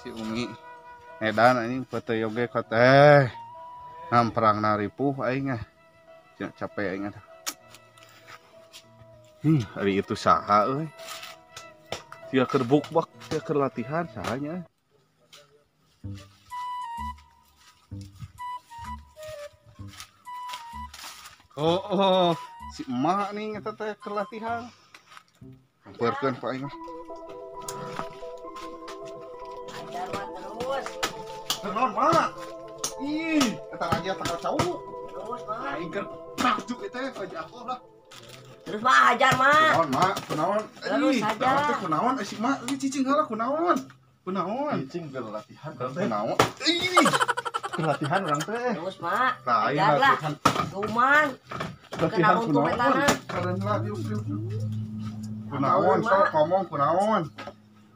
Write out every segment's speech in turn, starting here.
Si Umi edan anjing foto yoge kota namprang naripuh aing ah capek aing ah. Hari itu saha euy. Sia keur bukbak, sia keur latihan sahanya. Oh, si emak nih eta teh keur latihan. Sampeurkeun pa aing. Terus mak. Ih, eta raja tanggal cau. Terus mak. Aing keur takjub eta raja aku lah. Terus mak hajar mak. Kunaon mak, kunaon. Terus hajar. Kunaon si mak, ini cicing heula kunaon. Kunaon. Cicing keur latihan urang teh. Kunaon. Ih. Keur latihan urang teh. Terus mak. Hajar lah. Cuman latihan kunaon. Keren lah diuk. Kunaon sok ngomong kunaon.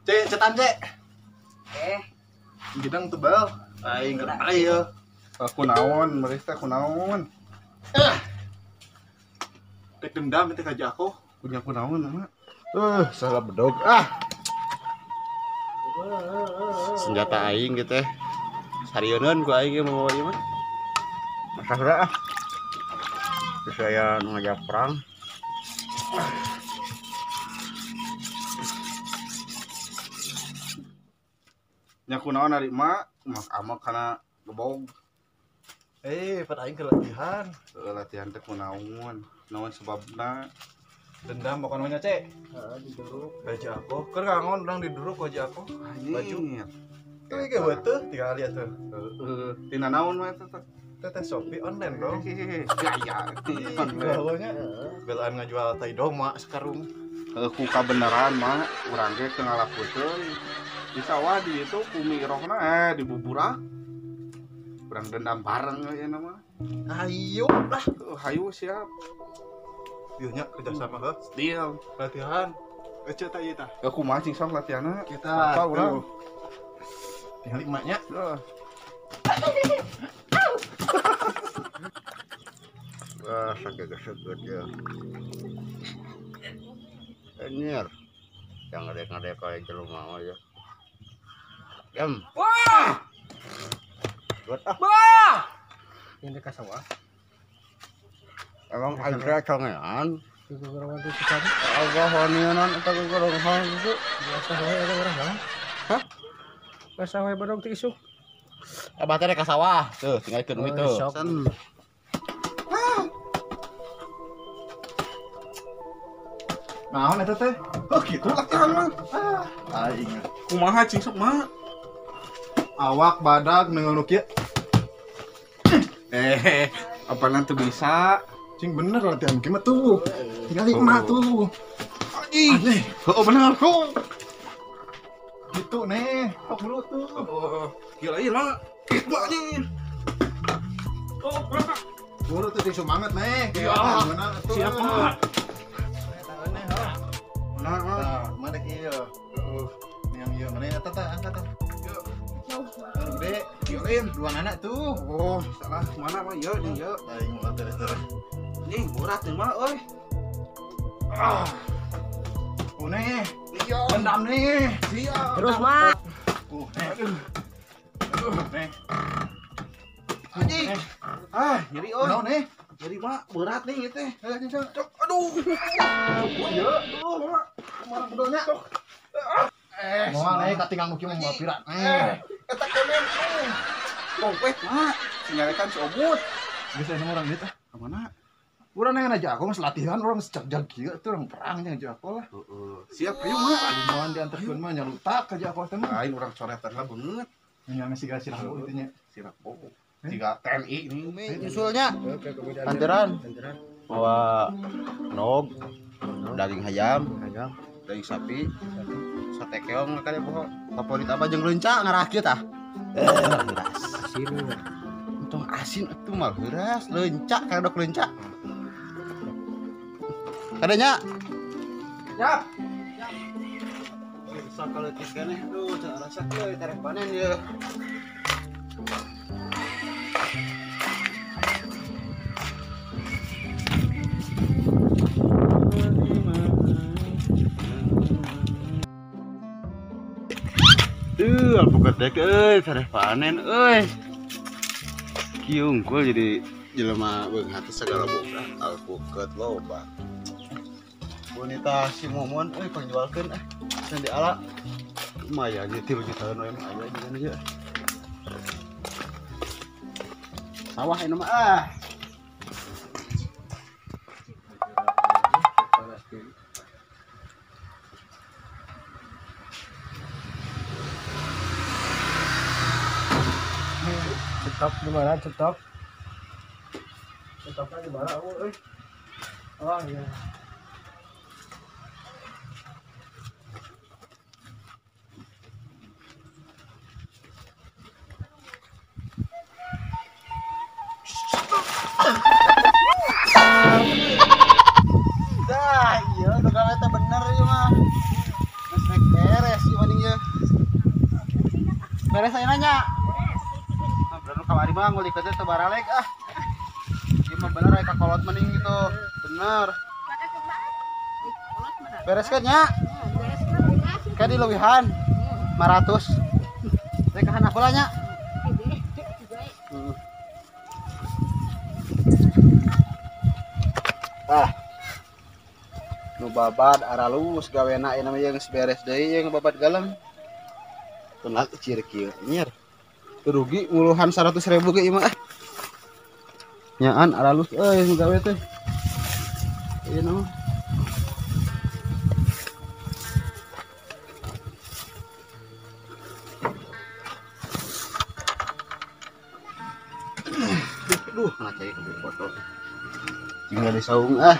Cek cetan cek. Gidang tebal. Aing keur ayo. Kunaon, mereka kunaon. Tek dendam teh ka aku. Punya kunaon mah. Salah bedog ah. Senjata aing gitu teh. Sarieun ku aing ge mawa ieu mah. Masalah ah. Terus saya ngajak perang. Nya kunaon ari mak, mak amak kana gebog. Pada aing keur latihan. Latihan teh kunaon? Naon sebabna? Dendam pokoknya nya, Cek. Heeh, diduruk. Baju aku, keur ngangon urang diduruk baju aku. Baju. Tuh ge heueuh tinggal lihat tuh. Heeh, tina naon mah eta teh? Teh Shopee online, Bro. Gaya. Gawanya. Belaan ngajual tai doma sekarung. Heuh, ku kabeneran mah urang ge teu ngalakukeun. Di sawah di itu kumi rohna dibuburak. Urang dendam bareng ya nama. Ayo lah. Hayu siap. Ieu nya kerjasama heuh. Deal. Latihan. Ece tah ieu tah. Kumaha cing sok latihanna? Kita apa urang? Tinggal emaknya. Heeh. Wah, sakit-sakit ya. Anjir. Yang ngadek-ngadek kayak jelema mah ya. Jam. Wah! Buat ah. Wah! Ini ka sawah. Emang aing congean. Gegerowan teh cikan. Allah wanianan eta gegerowan itu. Biasa wae eta urang mah. Hah? Biasa wae bedog teh isuk. Abah teh ka sawah. Tuh, tinggalkeun duit tuh. Naon eta teh? Oh, kitu latihan mah. Ah, aing. Kumaha cing sok mah? Awak badag nengeul nu kieu. Apa nanti bisa? Cing bener latihan kieu mah tuh. Tinggal emak tuh. Anjing. Heeh bener. Gitu nih, tok buru tuh. Oh, gila ieu mah. Gitu anjing. Oh, berapa? Buru tuh cing semangat nih. Iya. Siap, Pak. Nah, mana kieu? Heeh. Yang ieu mana eta tah, angkat tah. Anu gede, kieuin dua anak tuh. Oh, salah mana mah ieu jeung ieu. Aing mau terus. Nih, berat nih mah euy. Ah. Oh nih. Iya. Dendam nih. Siap. Terus mah. Nih. Aduh, nih. Anjing. Ah, nyeri euy. Naon nih? Nyeri mah berat nih ieu teh. Ayo cing. Aduh. Ieu. Aduh, mah. Kumaha bedolnya? Moal nih katinggal nu kieu mah pirat. Eta kemen. Pongpet mah. Sinyarekan si Obut. Geus aya urang ieu tah. Ka mana? Urang nanya aja aku geus latihan urang geus jag-jag kieu tuh urang perang nya aja aku lah. Heeh. Siap ayo mah. Lumayan diantarkeun mah nyalutak aja aku teh mah. Lain urang coretan lah beungeut. Yang siga si Rambo itu nya. Si Rambo. Siga TNI ini. Nyusulnya. Anteran. Bawa nog, daging ayam, daging sapi, sate keong kali pokok. Favorit apa jeung leunca ngarakit ah. Asin. Untung asin atuh mah heuras leunca kadok leunca. Kadanya. Ya. Bisa kalau keneh aduh can rasa euy tarek panen ieu. Duh, alpukat dek euy, tarek panen euy. Kieu unggul jadi jelema beunghar teh sagala boga, alpukat loba. Bonita si Momon euy pangjualkeun ah. Can diala. Lumayan ge 3 jutaan we mah aya di mana ieu. Sawah ini mah ah. Cetok di mana cetok? Cetoknya di mana aku euy? Oh iya. Dah, iya udah gawe teh bener ieu mah. Geus rek beres ieu mending ieu. Beres aya nanya. Beres. Bener kamari mah ngulikeun teh teu baralek ah. Ieu mah bener aya kakolot mending gitu. Bener. Beres kan nya? Kayak dileuwihan 500. Rek kahan aku lah nya. Ah. Nu babad aralus gawena ieu namanya geus beres deui jeung babad galeng. Tenang ciri kieu nyir. Teu rugi nguluhan 100.000 ge ieu mah. Nyaan aralus euy nu gawe teh. Ieu mah. Duh, ngacai ke foto. Tinggal di saung ah.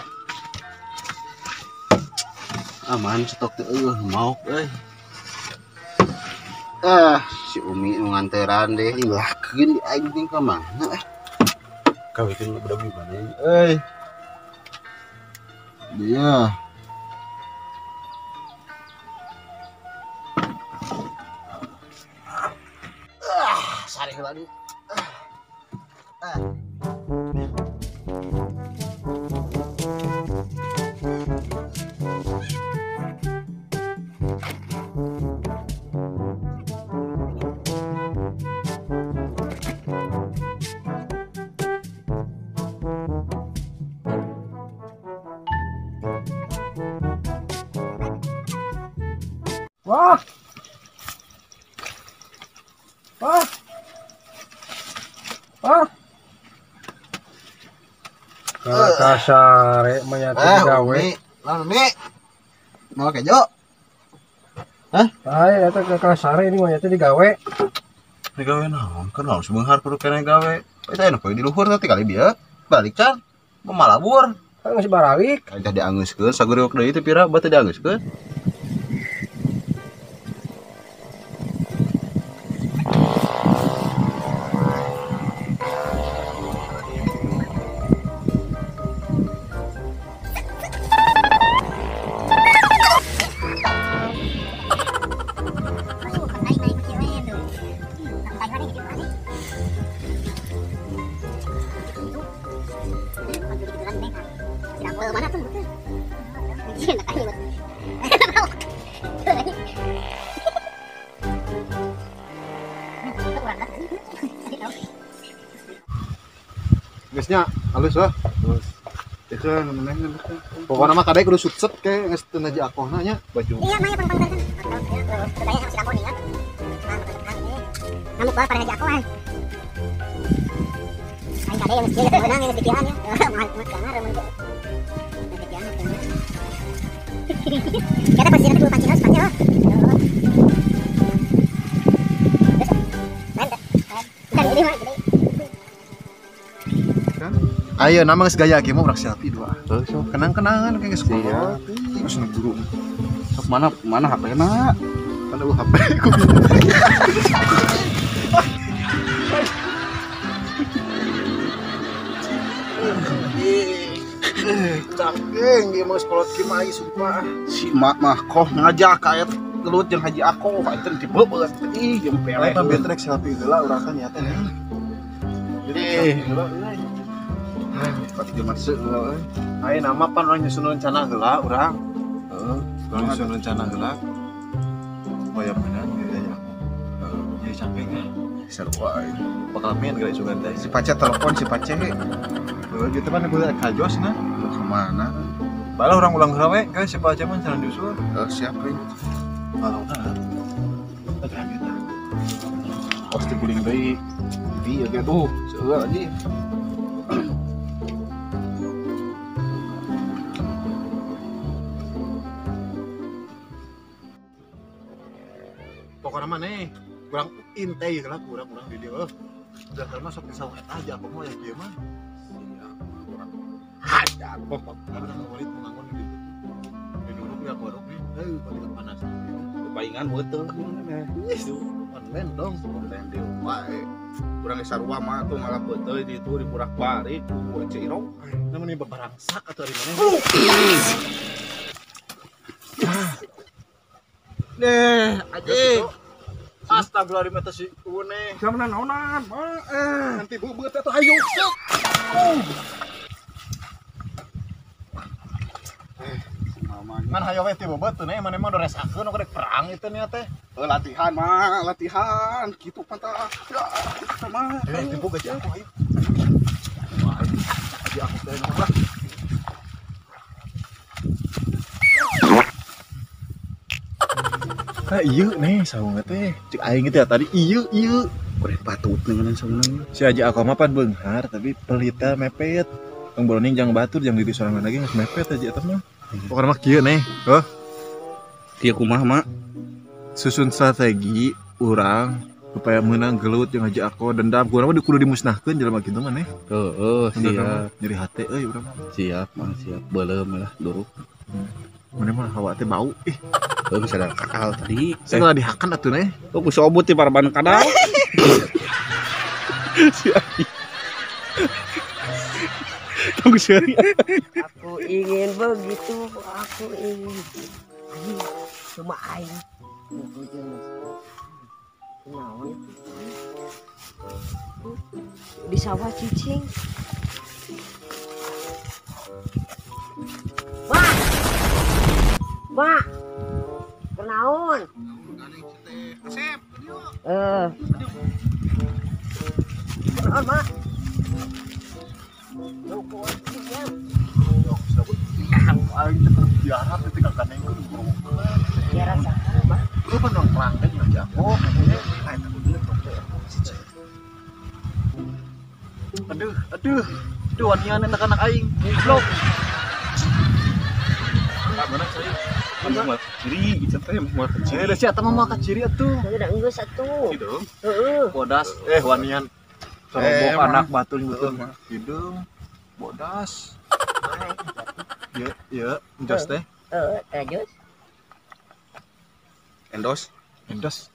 Aman stok teh eueuh maok euy. Ah, si Umi nu nganteran deh ilahkeun di aing ting ka mana eh. Kawikeun budak gimana euy. Dia. Ah, sare heula deui. Ah. Wah. Wah. Wah. Kalau kasare menyatu gawe. Lawan Mi. Mau kejo? Hah? Ay, eta ke kasare ini menyatu digawe. Digawe naon? Kan naon sebenghar kudu keneh gawe. Eta anu poe di luhur teh kali bieu. Balik can. Malabur. Kan geus baralik. Tah diangeuskeun saguriwak deui teh pira batu diangeuskeun. Geusnya halus lah. Terus itu meneh pokokna mah kadai kudu sukses ke geus teu naji akohna nya baju. Iya mah pang pang pang. Si Rambo nih ya. Ngamuk banget pada haji akohan. Aing kade yang geus kieu beunang geus dikian ya. Moal kamar mun teu. Dikian. Kata posisi nanti pancing harus panjang. Ayo nama geus gaya kieu mah urang selfie dua. Heuh sok kenang-kenangan kayak geus kolot. Geus nu guru. Sok mana mana HP-na? Kan eueuh HP ku. Cangkeng dia mah kolot kieu mah sumpah. Si mak mah koh ngajak ka eta gelut jeung Haji Ako, eta dibebeut ih jeung peleh. Eta betrek selfie heula urang kan nya teh. Jadi heula euy. Pati jelema seueur euy. Aya nama pan urang nyusun rencana heula urang. Heeh, urang nyusun rencana heula. Supaya menang ya ya. Heeh, jadi cangkeng ah. Seru wae. Bakal main geura sugan teh. Si Pace telepon si Pace. Heeh, gitu pan kudu kajos na. Kemana? Balah urang ulang heula we, geus si Pace mah cenah diusul. Heeh, siap euy. Kalau nah. Eta kita. Pasti guling deui. Di ieu tuh, seueur anjing. Pokoknya mah nih, kurang intai lah, kurang di dia. Udah karena sok bisa eta aja apa mau ya kieu mah. Hajar kok. Karena favorit mengangon di di duduk ya korok nih. Heuh, paling panas. Palingan beuteung Online dong, online deui wae. Urang geus sarua mah tuh ngalah beuteung di itu di burak-barik ku Ece Iro. Namanya bebarangsak atau di mana? Deh, anjing. Astagfirullahaladzim eta si une. Samana naonan, mah. Nanti beubeut atuh hayu. Man hayo we teh beubeut teh maneh mah doresakeun rek perang itu nya teh. Latihan mah, latihan kitu pantah. Ya, kitu mah. Timbuk gaji aku hayu. Gaji aku teh lah. Ka ieu nih saung teh. Cek aing teh tadi ieu ieu. Kurang patut dengan saungna. Si Haji aku mah pan beunghar tapi pelita mepet. Tong boloning jang batur jang diri sorangan lagi geus mepet aja eta mah. Pokokna mah kieu nih, heuh. Kieu kumaha mak? Susun strategi urang supaya menang gelut jeung Haji Ako dendam kurang mah kudu dimusnahkeun jelema kitu mah nih. Heeh, siap. Nyeri hate euy urang mah. Siap, mah siap. Beuleum lah duruk. Mana mah hawa teh bau ih. Heuh sadar kakal tadi. Segala dihakan atuh nih. Oh ku sobut ti paraban kadal. Si Aki. Tunggu seri. Aku ingin begitu, aku ingin. Aing, cuma aing. Naon? Di sawah cicing. Mak. Mak. Kenaon? Asep, Kenaon, Mak? Biaran itu tinggal kaneng ku biaran saha, Mak? Lu pan orang perang teh jeung Haji Ako. Aduh, aduh. Aduh wanian eta anak aing. Goblok. Mana saya? Mah ciri, itu teh mah kecil. Eh, si eta mah kaciri atuh. Udah enggeus atuh. Hidung. Heeh. Bodas, wanian. Cerobok anak batur betul. Hidung. Bodas. Ya, ya, jos teh. Heeh, teh jos. Endos. Endos.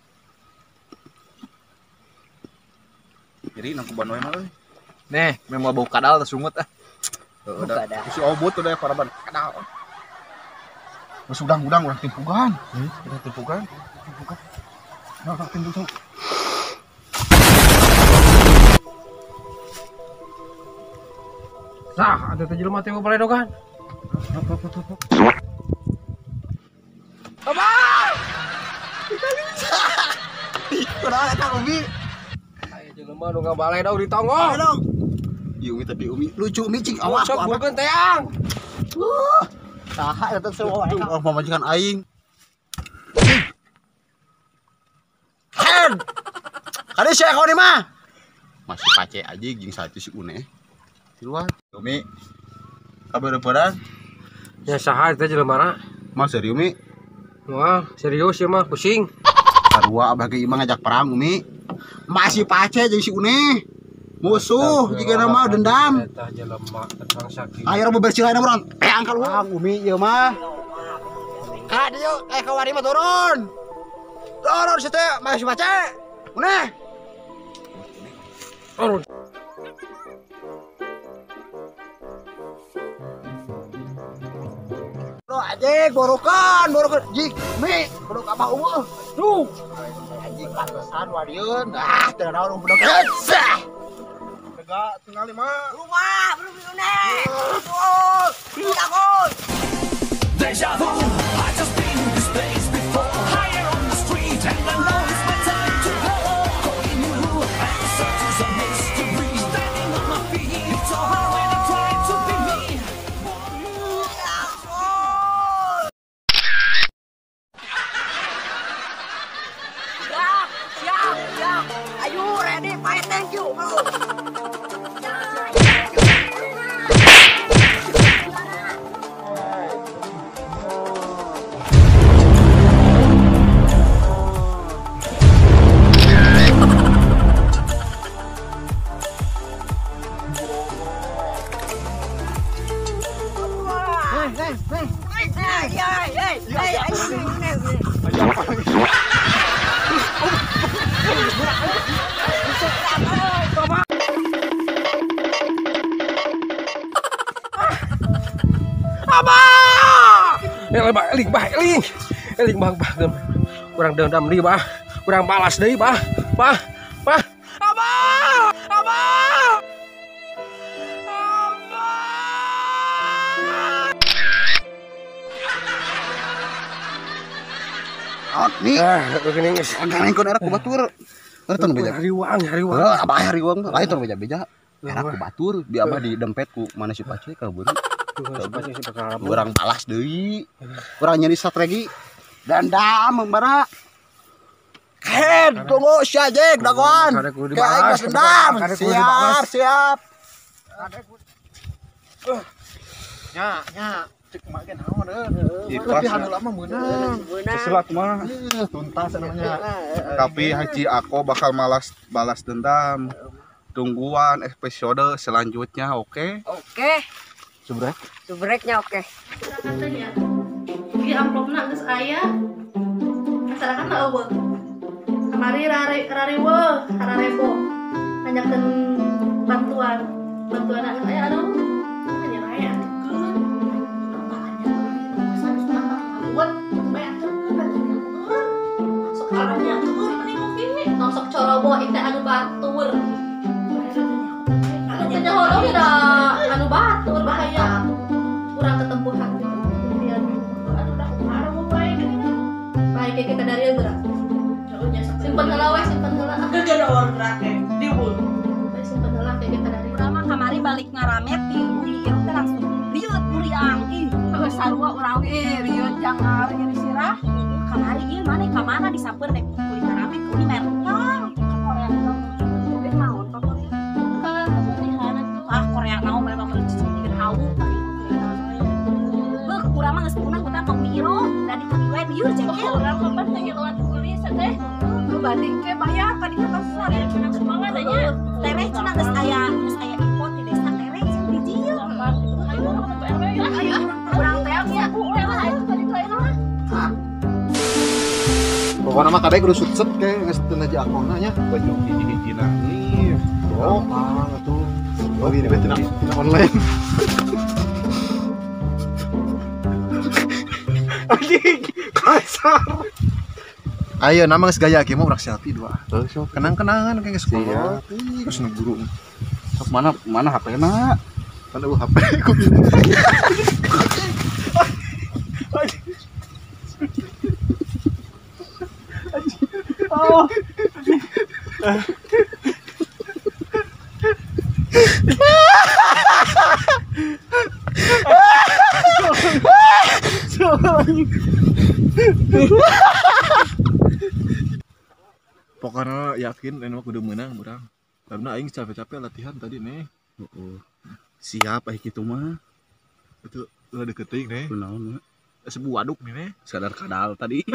Jadi nang kuban wae mah euy. Nih, memang bau kadal tersungut ah. Heeh, da. Si obot udah paraban kadal. Geus udang-udang urang timpugan. Urang timpugan. Timpugan. Nah, urang timpugan. Sah, ada teh jelema teh baledogan. Abah! Kunaon eta Umi? Aya jelema nu ngabaledog di tonggoh. Ieu Umi tapi Umi lucu Umi cing awak Sok burkeun teang. Saha eta semua orang pamajikan aing. Head. Kade sia kau mah. Masih pace aja jeung satu si Une. Tiluan. Umi. Kabar beurang? Ya saha eta jelema na? Mah serius Umi? Wah, serius ya mah pusing. Sarua abah ge imah ngajak perang Umi. Masih pace jeung si Une. Musuh jika nama dendam. Ayo bebersih lain urang. Teang kaluar. Umi ieu mah. Ka dieu kawari mah turun. Turun situ masih baca. Muneh. Turun. Anjing borokan jik mi borok abah eueuh. Duh. Anjing pantesan wadieun. Ah, teu naon budak. Tegak tinggal lima. Rumah belum diune. Oh, takut. Deja vu, I just been in this place before. Higher on the street and I know it's my time to go. Calling you, answers a mystery. Standing on my feet, it's so hard when I try to be me. Siap, siap, siap. Ayo ready, fight, thank you. Eling bah eling. Eling bah bah. Urang dendam deui bah. Urang balas deui bah. Bah bah. Abah! Abah! Abah! Ot nih. Begini geus. Anggaran era ku batur. Era tong beja. Hariwang, hariwang. Heuh, abah hariwang. Lain tong beja-beja. Era ku batur, bi abah didempet ku mana si Pace ka beureum. Urang balas deui. Urang nyari strategi. Dendam bara. Head tunggu si Ajek dagoan. Kayak geus dendam. Siap, siap. Nya, nya. Cek mak ge naon euy. Tapi anu lama meunang. Sesuatu mah tuntas namanya. Tapi Haji aku bakal malas balas dendam. Tungguan episode selanjutnya, oke? Oke. Subrek. Subreknya oke. Katanya, di amplopna geus aya. Masyarakat mah eueuh. Kamari rariweuh, hararebo. Nanyakeun bantuan. Bantuan geus aya aduh. Hanya aya atukeun. Apaan nya? Masa geus buat bae atukeun atukeun. Sok caranya atukeun mending mungkin tong sok corobo itu anu batur. Anu horong da anu batur bahaya. Kurang ketempuhan gitu. Kemudian anu dah kumaha wae gini. Baik kita dari gerak. Simpen heula we, simpen heula. Gegedoan gerak teh diwul. Simpen heula kayak kita dari. Urang mah kamari balik ngaramet di Umi Iroh teh langsung rieut muriang. Ih, heuh sarua urang ge rieut jangar jadi sirah. Kamari ieu maneh ka mana disampeun teh kuli ngaramet ku Umi mertang ka Korea. Eh naon ka Korea? Ka keputihan atuh. Ah Korea naon mereka mah cicing hawu. Heuh urang mah geus punah hutang ka Umi Iroh da ditagih we lieur jengkel. Urang kapan teh ngiluan kuli teh. Berarti ke bayar tadinya kasar ya cenah semangat nya. Tereh cenah geus aya impor di desa tereh cenah di dieu. Ayo urang RW ya. Urang teh nya. Ayo tadi teh mah. Pokokna mah kabeh kudu sukses ke geus teu naji akona nya. Baju hiji-hijina nih. Gampang atuh. Bagi di tina online. Anjing, kasar. Ayo nama geus gaya kieu mah urang selfie dua. Kenang-kenangan kayak geus sekolah. Ih, geus nu guru. Sok mana mana HP-na? Kan eueuh HP ku. Oh. Pokoknya yakin ini mah kudu menang urang. Karena aing capek-capek latihan tadi nih. Heeh. Siap aya kitu mah. Itu ulah deketing nih. Kunaon mah? Sebuah waduk nih nih. Sadar kadal tadi.